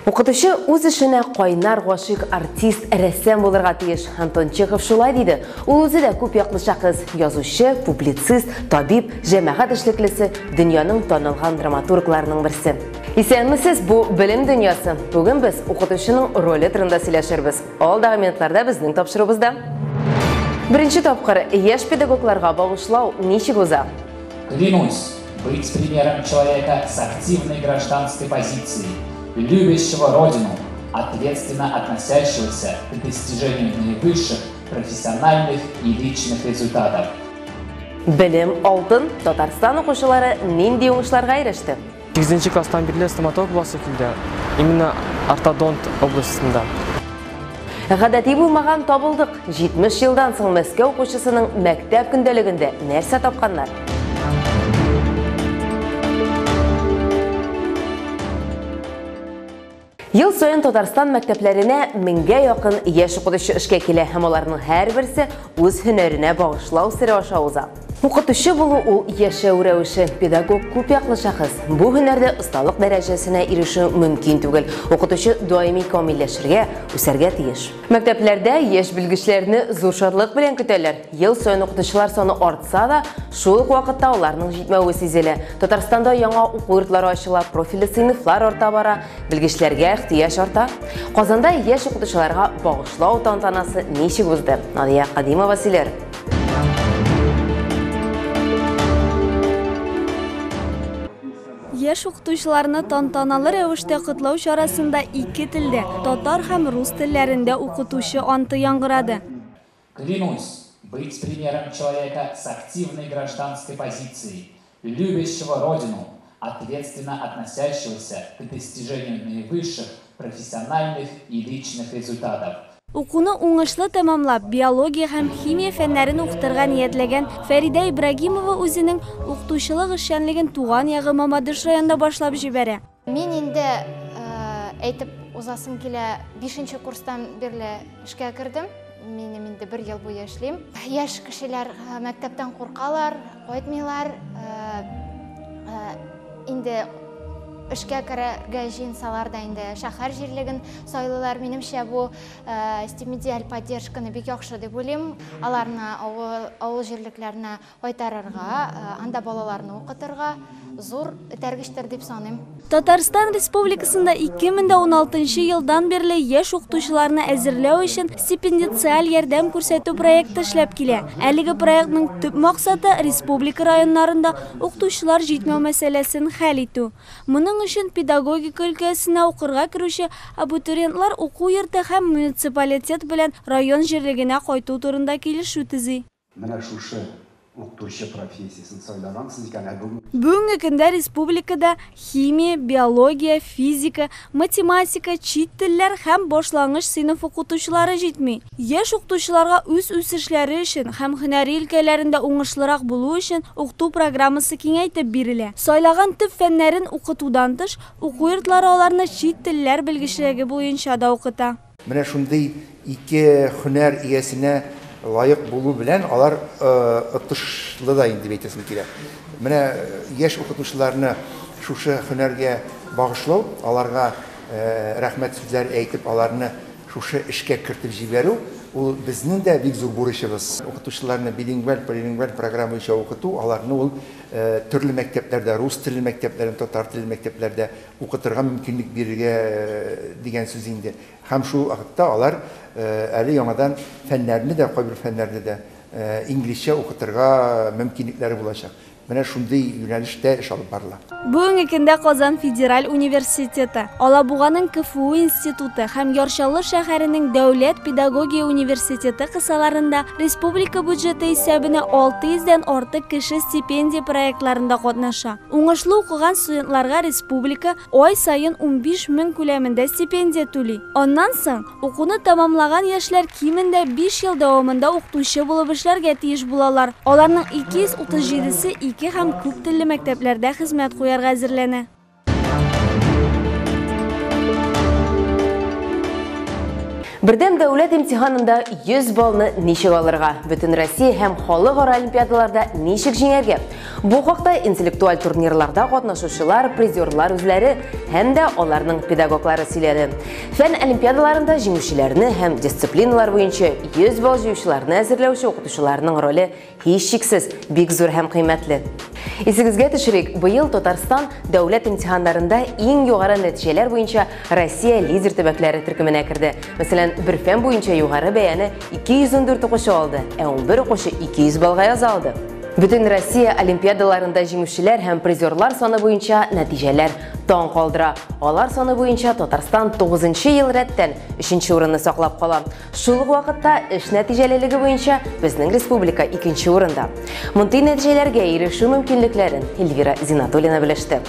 Укытучы үз эшенә кайнар гашыйк артист, рәссам булырга тиеш. Антон Чехов шулай диде. Ул үзе дә күп яклы шәхес, язучы, публицист, табиб, җәмәгать эшлеклесе, дөньяның танылган драматургларының берсе. Исәнмесез, бу Белем дөньясы. Бүген без укытучының роле турында сөйләшербез. Алдагы минутларда безнең тапшыруыбызда. Беренче тапкыр яшь педагогларга багышлау ничек уза? Клянусь быть примером человека с активной гражданской позицией, любящего Родину, ответственно относящегося к достижению наивысших профессиональных и личных результатов. Белем алтын. Татарстан укучылары нинди уңышларга иреште? 8 класстан бирле стоматолог буласы килде. Именно ортодонт областында. Гадәти булмаган табылдык. 70 елдан соң Мәскәү укучысының мәктәп көндәлегендә нәрсә тапканнар? Ел саен Татарстан мәктәпләренә меңгә якын яшь укытучы эшкә килә һәм аларның һәрберсе үз һөнәренә багышлау сере аша уза. Укытучы булу ул яшәү рәвеше, педагог күп яклы шәхес. Бу һөнәрдә осталык дәрәҗәсенә ирешү мөмкин түгел. Укытучы даими камилләшергә, үсәргә тиеш. Мәктәпләрдә яшь белгечләрне зур шатлык белән көтәләр. Ел саен укытучылар саны артса да, шул ук вакытта аларның җитмәве сизелә. Татарстанда яңа уку йортлары ачыла, профильле сыйныфлар арта бара, белгечләргә ихтыяҗ арта. Казанда яшь укытучыларга багышлау тантанасы ничек узды? Надия Кадимова сөйләр. Яшь укытучыларны тантаналы рәвештә котлау чарасында ике телдә, татар һәм рус телләрендә укытучы анты яңгырады. Клянусь быть примером человека с активной гражданской позицией, любящего Родину, ответственно относящегося к достижению наивысших профессиональных и личных результатов. Укуны уңышлы тәмамлап, биология һәм химия фәннәрен укытырга ниятләгән Фәридә Ибрагимова үзенең укытучылык эшчәнлеген туган ягы Мамадыш районында башлап җибәрә. Мин инде әйтеп узасым килә, 5 курстан бирле эшкә кердем. Минем инде бер ел буе эшлим. Яшь кешеләр мәктәптән куркалар, кайтмыйлар. Инде эшкә керергә җыенсалар да инде шәһәр җирлеген сайлыйлар. Минемчә, бу стипендиаль поддержканы бик яхшы дип уйлыйм. Аларны авыл җирлекләренә кайтарырга, анда балаларны укытырга зур этәргечтер дип саныйм. Татарстан Республикасында 2016 елдан бирле яшь укытучыларны әзерләү өчен стипендициаль ярдәм күрсәтү проекты эшләп килә. Әлеге проектның төп максаты республика районнарында укытучылар җитмәү мәсьәләсен хәл итү. Моның өчен педагогика өлкәсенә укырга керүче абитуриентлар уку йорты һәм муниципалитет белән район җирлегенә кайту турында килешү төзи. Менә шушы укытучы профессиясен сайлагансыз икән, ә бүген Бүгенге көндә республикада химия, биология, физика, математика, чит телләр һәм башлангыч сыйныф укытучылары җитми. Яшь укытучыларга үз үсешләре өчен һәм һөнәри өлкәләрендә уңышлырак булу өчен укыту программасы киңәйтеп бирелә. Сайлаган төп фәннәрен укытудан тыш, уку йортлары аларны чит телләр белгечлеге буенча да укыта. Менә шундый ике һөнәр иясенә лаек булу белән алар отышлы да инде дип әйтәсем килә. Менә яшь укытучыларны шушы һөнәргә багышлау, аларга рәхмәт сүзләре әйтеп, аларны шушы эшкә кертеп җибәрү, ул безнең дә бик зур бурычыбыз. Укытучыларны билингваль, полилингваль программа буенча укыту, аларны ул төрле мәктәпләрдә, рус телле мәктәпләрдә, татар телле мәктәпләрдә укытырга мөмкинлек бирергә дигән сүз инде. Һәм шул вакытта алар әле яңадан фәннәрне дә, кайбер фәннәрне дә инглизчә укытырга мөмкинлекләре булачак. Менә шундый юнәлештә эш алып барыла. Бүгенге көндә Казан федераль университеты, Алабуганың КФУ институты һәм Яр Чаллы шәһәренең Дәүләт педагогия университеты кысаларында республика бюджеты исәбенә 600дән артык кеше стипендия проектларында катнаша. Уңышлы укыган студентларга республика ай саен 15 мең күләмендә стипендия түли. Аннан соң укуны тәмамлаган яшьләр кимендә 5 ел дәвамында укытучы булып эшләргә тиеш булалар. Аларның 237-се ике һәм күп телле мәктәпләрдә хезмәт куярга әзерләнә. Бердәм дәүләт имтиханында 100 баллны ничек алырга? Бөтен Россия һәм халыкара олимпиадаларда ничек җиңәргә? Бу хакта интеллектуаль турнирларда катнашучылар, призерлар үзләре һәм дә аларның педагоглары сөйләде. Фән олимпиадаларында җиңүчеләрне һәм дисциплиналар буенча 100 балл җыючыларны әзерләүче укытучыларның роле һичшиксез бик зур һәм кыйммәтле. Исегезгә төшерик, быел Татарстан дәүләт имтиханнарында иң югары нәтиҗәләр буенча Россия лидер төбәкләре төркеменә керде. Мәсәлән, бер фән буенча югары бәяне 214 укучы алды, ә 11 укучы 200 баллга яза алды. Бөтен Россия олимпиадаларында җиңүчеләр һәм призерлар саны буенча нәтиҗәләр таң калдыра. Алар саны буенча Татарстан 9 ел рәттән 3 урынны саклап кала. Шул ук вакытта эш нәтиҗәлелеге буенча безнең республика 2 урында. Мондый нәтиҗәләргә ирешү мөмкинлекләрен Эльвира Зинатуллина белеште.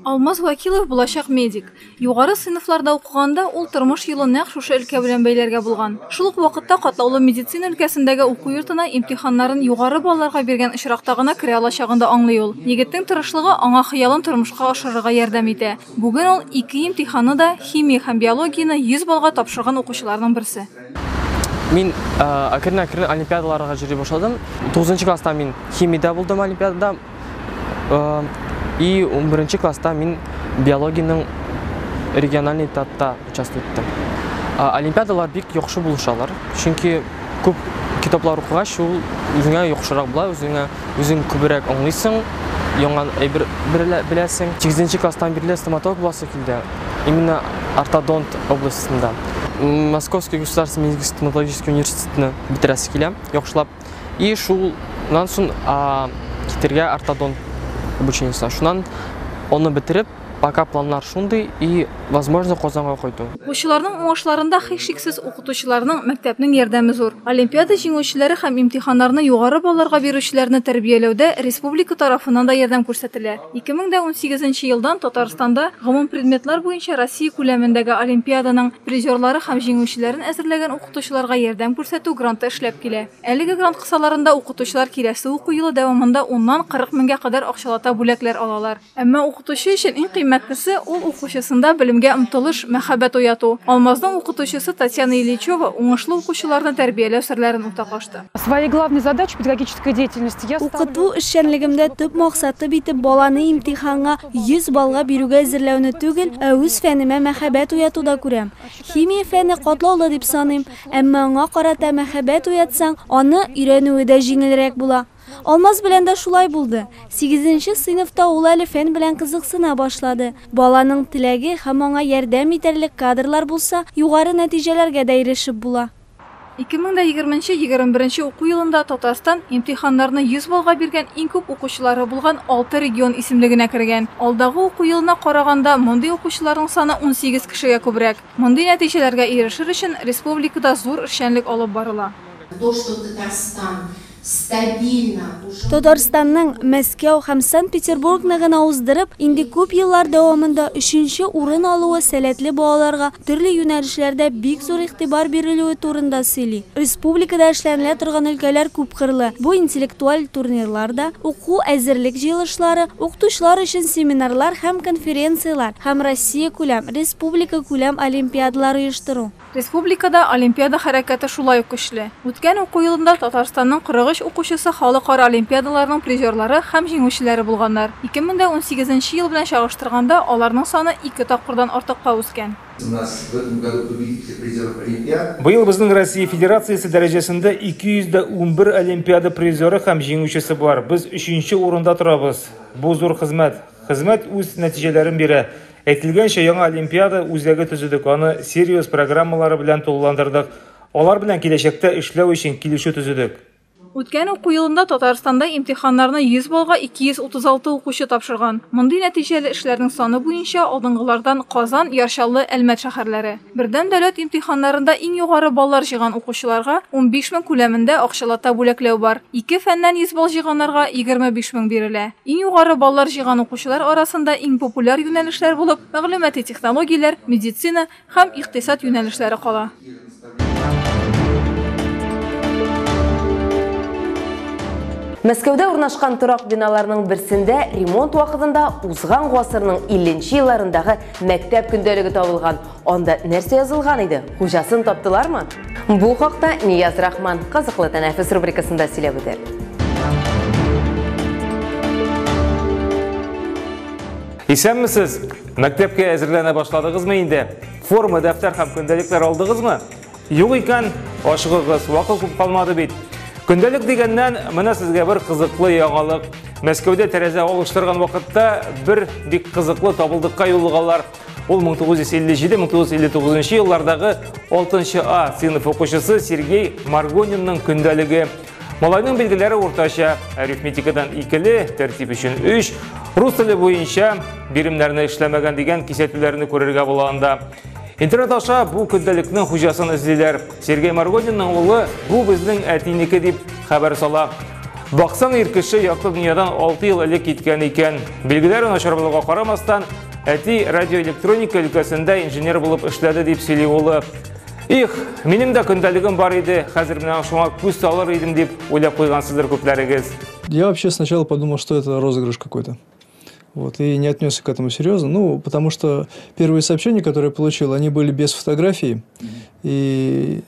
Алмаз Вакилов булачак медик. Югары сыйныфларда укыганда ул тормыш юлын нәкъ шушы өлкә белән бәйләргә булган. Шул ук вакытта катлаулы медицина өлкәсендәге уку йортына имтиханнарын югары балларга биргән очракта гына керә алачагын да аңлый ул. Егетнең тырышлыгы аңа хыялын тормышка ашырырга ярдәм итә. Бүген ул ике имтиханны да химия һәм биологияне 100 баллга тапшырган укучыларның берсе. Мин әкрен-әкрен олимпиадаларга йөри башладым. 9 класста мин химиядә булдым олимпиадада. И 11 класста мин биологияның региональный этапта участвовать иттем. Олимпиадалар бик яхшы булышалар, чөнки күп китаплар укыгач, ул үзеңә яхшырак була, үзең күбрәк аңлыйсың, яңа әйбер беләсең. 8 класстан бирле стоматолог буласы килде, именно ортодонт областында. Московский государственный медицинский стоматологический университетны бетерәсе килә, яхшылап. И шуннан соң китергә ортодонт обучениесына. Шуннан аны бетереп, пока планнар шундый и, возможно, Казанга кайту. Укучыларның уңышларында һичшиксез укытучыларның, мәктәпнең ярдәме зур. Олимпиада җиңүчеләре һәм имтиханнарны югары балларга бирүчеләрне тәрбияләүдә республика тарафыннан да ярдәм күрсәтелә. 2018 елдан Татарстанда гомум предметлар буенча Россия күләмендәге олимпиаданың призерлары һәм җиңүчеләрен әзерләгән укытучыларга ярдәм күрсәтү гранты эшләп килә. Әлеге грант кысаларында укытучылар киләсе уку елы дәвамында 10-нан 40 меңгә кадәр акчалата бүләкләр алалар. Әмма укытучы өчен иң кыйммәтлесе ул укучысында белемгә омтылыш, мәхәббәт уяту. Алмазның укытучысы Татьяна Ильичева уңышлы укучыларны тәрбияләү серләрен уртаклашты. Своей главной задачей педагогической деятельности я ставлю Укыту эшчәнлегемдә төп максаты битеп баланы имтиханга 100 баллга бирүгә әзерләүне түгел, ә үз фәнемә мәхәббәт уятуда күрәм. Химия фәне катлаулы дип саныйм, әмма аңа карата мәхәббәт уятсаң, аны өйрәнүе дә җиңелрәк була. Алмаз белән дә шулай булды. 8 сыйныфта ул әле фән белән кызыксына башлады. Баланың теләге һәм аңа ярдәм итәрлек кадрлар булса, югары нәтиҗәләргә дә ирешеп була. 2020-21 уку елында Татарстан имтиханнарны 100 баллга биргән иң күп укучылары булган 6 регион исемлегенә кергән. Алдагы уку елына караганда мондый укучыларның саны 18 кешегә күбрәк. Мондый нәтиҗәләргә ирешер өчен республикада зур эшчәнлек алып барыла. То, что Татарстан стабильно уже Татарстанның Мәскәү һәм Санкт-Петербургны гына уздырып, инде күп еллар дәвамында 3-нче урын алуы сәләтле балаларга төрле юнәлешләрдә бик зур игътибар бирелүе турында сөйли. Республикада эшләнелә торган өлкәләр күпкырлы. Бу интеллектуаль турнирлар да, уку әзерлек җыелышлары, укытучылар өчен семинарлар һәм конференцияләр һәм Россия күләм, республика күләм олимпиадалар оештыру. Республикада олимпиада хәрәкәте шулай ук көчле. Үткән уку елында Татарстанның 43 укучысы халыкара олимпиадаларның призерлары һәм җиңүчеләре булганнар. 2018 ел белән чагыштырганда аларның саны 2 тапкырдан артыкка үскән. У нас в этом году победители призеров олимпиад. Быел безнең Россия Федерациясе дәрәҗәсендә 211 олимпиада призеры һәм җиңүчесе бар. Без 3-нче урында торабыз. Бу зур хезмәт. Хезмәт үз нәтиҗәләрен бирә. Әйтелгәнчә, яңа олимпиада үзәге төзедек, аны Сириус программалары белән тулыландырдык. Алар белән киләчәктә эшләү өчен килешү төзедек. Үткән уку елында Татарстанда имтиханнарны 100 баллга 236 укучы тапшырган. Мондый нәтиҗәле эшләрнең саны буенча алдынгылардан Казан, Яр Чаллы, Әлмәт шәһәрләре. Бердәм дәүләт имтиханнарында иң югары баллар җыйган укучыларга 15 мең күләмендә акчалата бүләкләү бар. Ике фәннән 100 балл җыйганнарга 25 мең бирелә. Иң югары баллар җыйган укучылар арасында иң популяр юнәлешләр булып мәгълүмати технологияләр, медицина һәм икътисад юнәлешләре кала. Мәскәүдә урнашкан торак биналарның берсендә ремонт вакытында узган гасырның 50 елларындагы мәктәп көндәлеге табылган. Анда нәрсә язылган иде? Хуҗасын таптылармы? Бу хакта Нияз Рахман кызыклы тәнәфес рубрикасында сөйләп үтәр. Исәнмесез! Мәктәпкә әзерләнә башладыгызмы инде? Форма, дәфтәр һәм көндәлекләр алдыгызмы? Юк икән, ашыгыгыз, вакыт күп калмады бит. Көндәлек дигәннән, менә сезгә бер кызыклы яңалык. Мәскәүдә тәрәзә алыштырган вакытта бер бик кызыклы табылдыкка юлыгалар. Ул 1957-1959 еллардагы 6 А сыйныф укучысы Сергей Маргонинның көндәлеге. Малайның билгеләре уртача, арифметикадан икеле, тәртип өчен 3, рус теле буенча биремнәрне эшләмәгән дигән кисәтүләрне күрергә була анда. Интернет аша бу көндәлекнең хуҗасын эзлиләр. Сергей Маргонинның улы бу безнең әтинеке дип хәбәр сала. Баксаң, ир кеше якты дөньядан 6 ел элек киткән икән. Билгеләре начар булуга карамастан, әти радиоэлектроника өлкәсендә инженер булып эшләде дип сөйли улы. Их, минем дә көндәлегем бар иде, хәзер менә шуңа күз салыр идем дип уйлап куйгансыздыр күпләрегез. Я вообще сначала подумал, что это розыгрыш какой-то. Вот, и не отнесся к этому серьезно, ну, потому что первые сообщения, которые я получил, они были без фотографий, и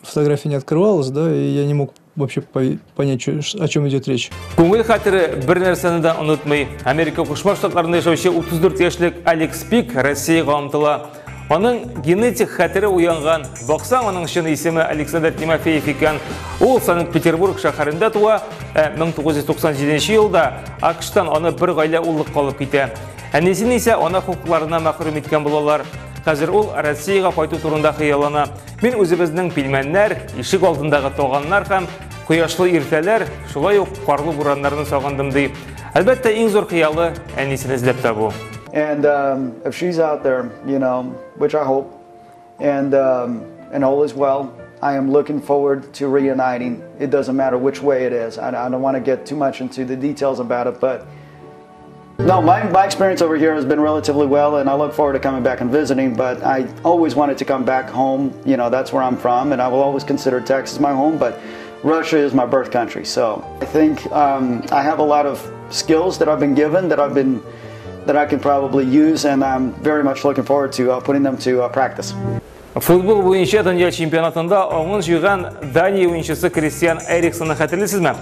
фотография не открывалась, да, и я не мог вообще понять, о чем идет речь. Күңел хәтере бер нәрсәне дә онытмый. Америка Кушма Штатларында яшәүче 34 яшьлек Алекс Пик Россиягә омтыла. Аның генетик хәтере уянган. Баксаң, аның чын исеме Александр Тимофеев икән. Ул Санкт-Петербург шәһәрендә туа, 1997 елда АКШтан аны бер гаилә уллыкка алып китә. Әнисен исә ана хокукларына мәхрүм иткән булалар. Хәзер ул Россиягә кайту турында хыяллана. Мин үзебезнең пилмәннәр, ишек алдындагы тоганнар һәм кояшлы иртәләр, шулай ук карлы бураннарны сагындым, ди. Әлбәттә, иң зур хыялы әнисен эзләп табу. And if she's out there, you know, which I hope, and all is well, I am looking forward to reuniting. It doesn't matter which way it is. I don't want to get too much into the details about it, but no, my experience over here has been relatively well, and I look forward to coming back and visiting, but I always wanted to come back home. You know, that's where I'm from, and I will always consider Texas my home, but Russia is my birth country. So I think I have a lot of skills that I've been given, that I can probably use, and I'm very much looking forward to putting them to practice. Футбол буенча дөнья чемпионатында аңын җуйган Дания уенчысы Кристиан Эриксонны хәтерлисезме?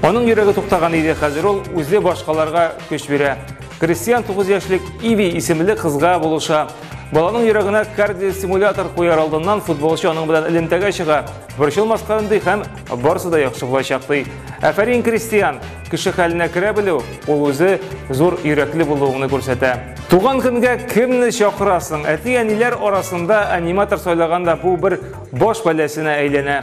Аның йөрәге туктаган иде, хәзер ул үзе башкаларга көч бирә. Кристиан 9 яшьлек Иви исемле кызга булыша. Баланың йөрәгенә кардиостимулятор куяр алдыннан футболчы аның белән элемтәгә чыга. Борчылмаска өнди һәм барысы да яхшы булачак ди. Афәрин, Кристиан! Кеше хәленә керә белү, ул үзе зур йөрәкле булуыңны күрсәтә. Туган көнгә кемне чакырасың? Әти-әниләр арасында аниматор сайлаганда бу бер баш бәласенә әйләнә.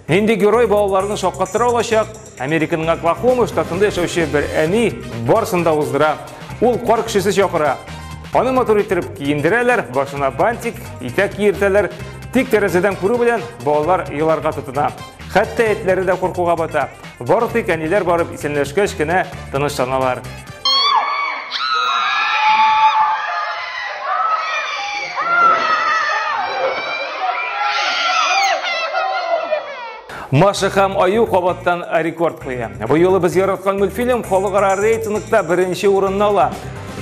Нинди герой балаларны шаккаттыра алачак? Американың Оклахома штатында яшәүче бер әни барысын да уздыра. Ул кар кешесе чакыра. Аны матур иттереп киендерәләр, башына бантик, итәк киертәләр. Тик тәрәзәдән күрү белән балалар еларга тотына. Хәтта этләре дә куркуга бата. Бары тик әниләр барып исәнләшкәч кенә тынычланалар. Маша һәм Аю кабаттан рекорд куя. Бу юлы без яраткан мультфильм халыкара рейтингта беренче урынны ала.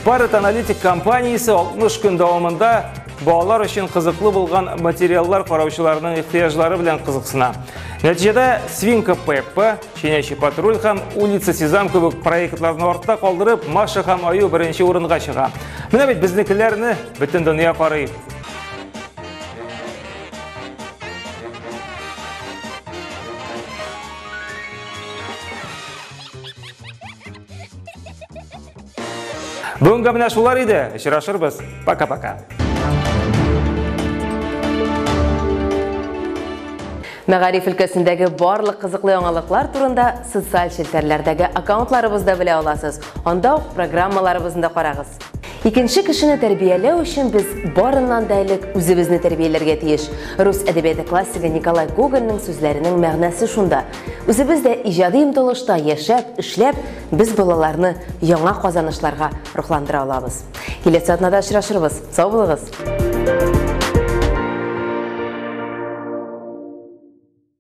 Parrot аналитик компаниясе 60 көн дәвамында балалар өчен кызыклы булган материаллар караучыларның ихтыяҗлары белән кызыксына. Нәтиҗәдә Свинка Пеппа, Щенячий патруль һәм Улица Сезам кебек проектларны артта калдырып, Маша һәм Аю беренче урынга чыга. Менә бит безнекеләрне бөтен дөнья карый. Бүгенге менә шулар иде. Очрашырбыз. Пока-пока. Мәгариф өлкәсендәге барлык кызыклы яңалыклар турында социаль челтәрләрдәге аккаунтларыбызда белә аласыз. Анда ук программаларыбызны да карагыз. Икенче кешене тәрбияләү өчен без барыннан да элек үзебезне тәрбияләргә тиеш. Рус әдәбияты классигы Николай Гогольнең сүзләренең мәгънәсе шунда. Үзебез дә иҗади омтылышта яшәп, эшләп, без балаларны яңа казанышларга рухландыра алабыз. Киләсе атнада очрашырбыз. Сау булыгыз.